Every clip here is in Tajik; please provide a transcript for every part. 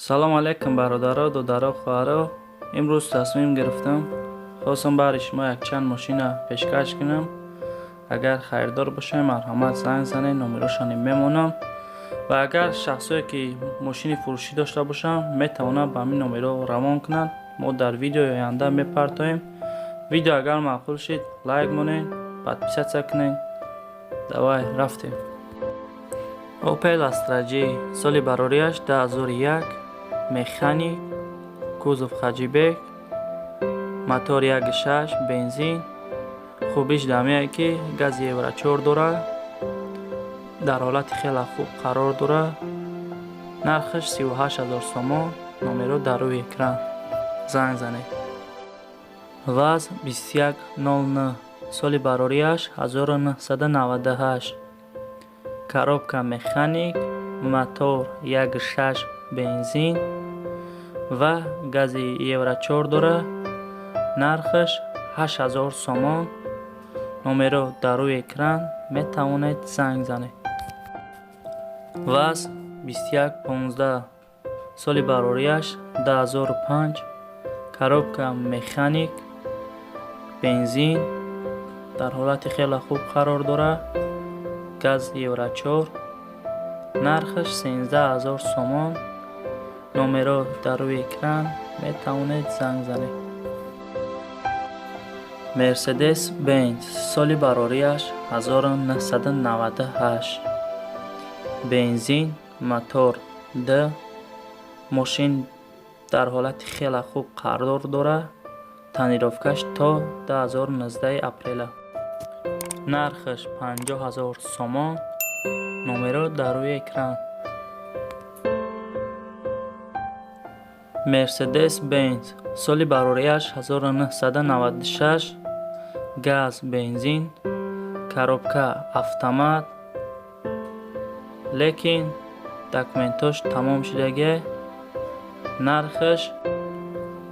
Салом алейкум, бародаро, додаро, хоҳаро. Имрӯз тасмим гирифтам, хостам баҳри шумо якчанд мошина пешкаш кунам. Агар харидор бошед, марҳамат, занг занед, номерошони мемонам. Ва агар шахсое ки мошини фурӯшӣ дошта бошанд, метавонанд ба ҳамин номеро равон кунанд. Мо дар видеои оянда мепартоем. Видео агар маъқул шид, лайк монед, подписаться кунед. Давай, рафтем. Opel Astra J, соли барориаш 2001, механик, кузов хэтчбек, мотор 1.6, бензин. Хубиш дамее ки гази Евро 4 дорад, дар ҳолати хеле хуб қарор дорад. Нархаш 38 000 сомон. Номеро дар рӯи экран, занг занед. ВАЗ 2109, соли барориаш 1998, коробка механик, мотор 1.6, бензин ва гази Евро 4 дорад. Нархаш 8000 сомон. Номеро дар рӯи экран, метавонед занг занед. ВАЗ 2115, соли барориаш 2005, коробка механик, бензин, дар ҳолати хеле хуб қарор дорад, газ Евро 4. Нархаш 13 000 сомон. Номеро дар рӯи экран, метавонед занг занед. Мерседес Бенз, соли барориаш 1998, бензин, мотор д. Мошин дар ҳолати хеле хуб қарор дорад. Тонировкаш то 2019 апреля. Нархаш 50 000 сомон. Номеро дар рӯи экран. Мерседес Бенз, соли барориаш 1996, газ, бензин, коробка автомат, лекин документош тамом шудагӣ. Нархаш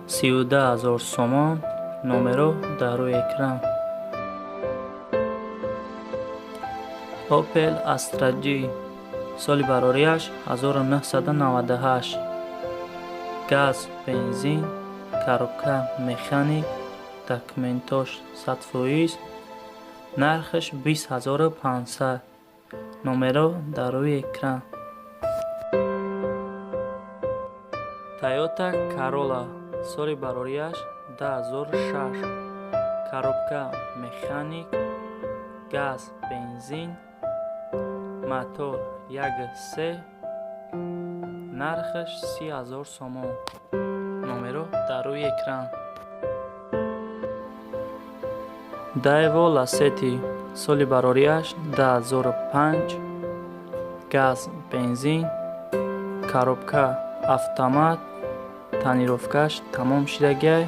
32 000 сомон. Номеро дар рӯи экран. Opel Astra G, соли барориаш 1998, газ, бензин, коробка механик, документош 100%. Нархаш 20 500. Номеро дар рӯи экран. Toyota Corolla, соли барориаш 2006, коробка механик, газ, бензин, мотор 1.3. Нархаш 30 000 сомон. Номеро дар рӯи экран. Daewoo Lacetti, соли барориаш 2005, газ, бензин, коробка автомат, тонировкаш тамом шудагиай.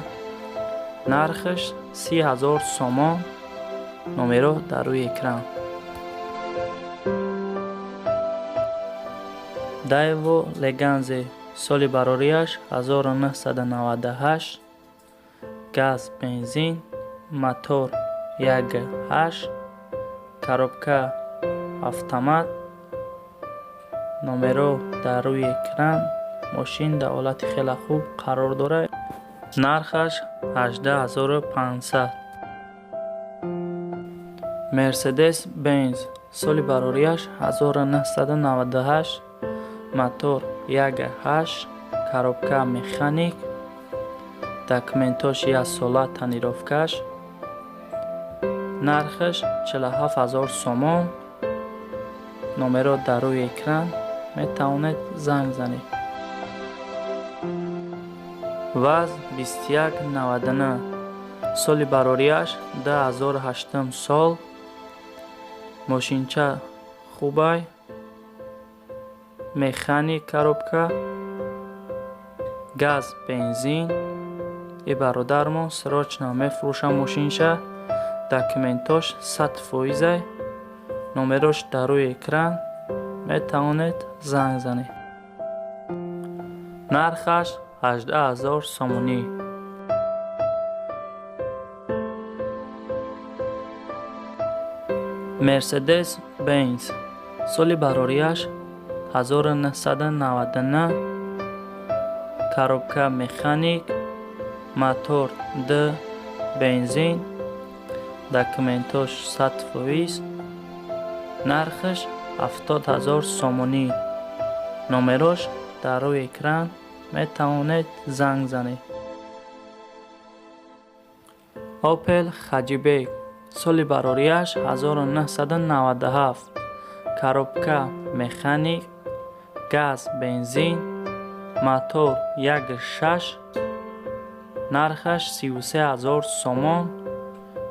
Нархаш 30 000 сомон. Номеро дар рӯи экран. Daewoo Leganze, соли барориаш 1998, газ, бензин, мотор 1.8, коробка автомат. Номеро дар рӯи экран. Мошин дар ҳолати хеле хуб қарор дорад. Нархаш 18 500. Мерседес Бенз, соли барориаш 1998, мотор 1.8, коробка механик, документош яксола, тонировкаш. Нархаш 47 000 сомон. Номеро дар рӯи экран, метавонед занг занед. ВАЗ 2199, соли барориаш 2008 сол. Мошинча хубай, механик, коробка, газ, бензин. И бародармон срочно мефурӯшам мошинша. Документош 100%-ай. Номерош дар рӯи экран, метавонед занг занед. Нархаш 18 000 сомонӣ. Мерседес Бенз, соли барориаш 1999. Коробка механик, мотор 2, бензин, документош 100%, нархаш 70 000 сомонӣ. Номерош дар рӯи экран, метавонед занг занед. Opel Hatchback, соли барориаш 1997, коробка механик, газ, бензин, мотор 1.6, нархаш 33 000 сомон.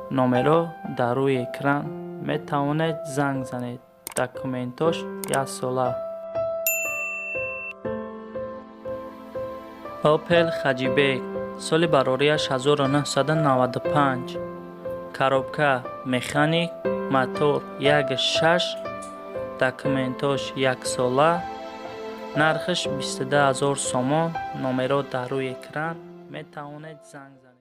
Номеро дар рӯи экран, метавонед занг занед. Документош яксола. Opel Hatchback, соли барориаш 1995, коробка механик, мотор 1.6, документош яксола, нархаш 22 000 сомон. Номеро дар рӯи экран, метавонед занг занед.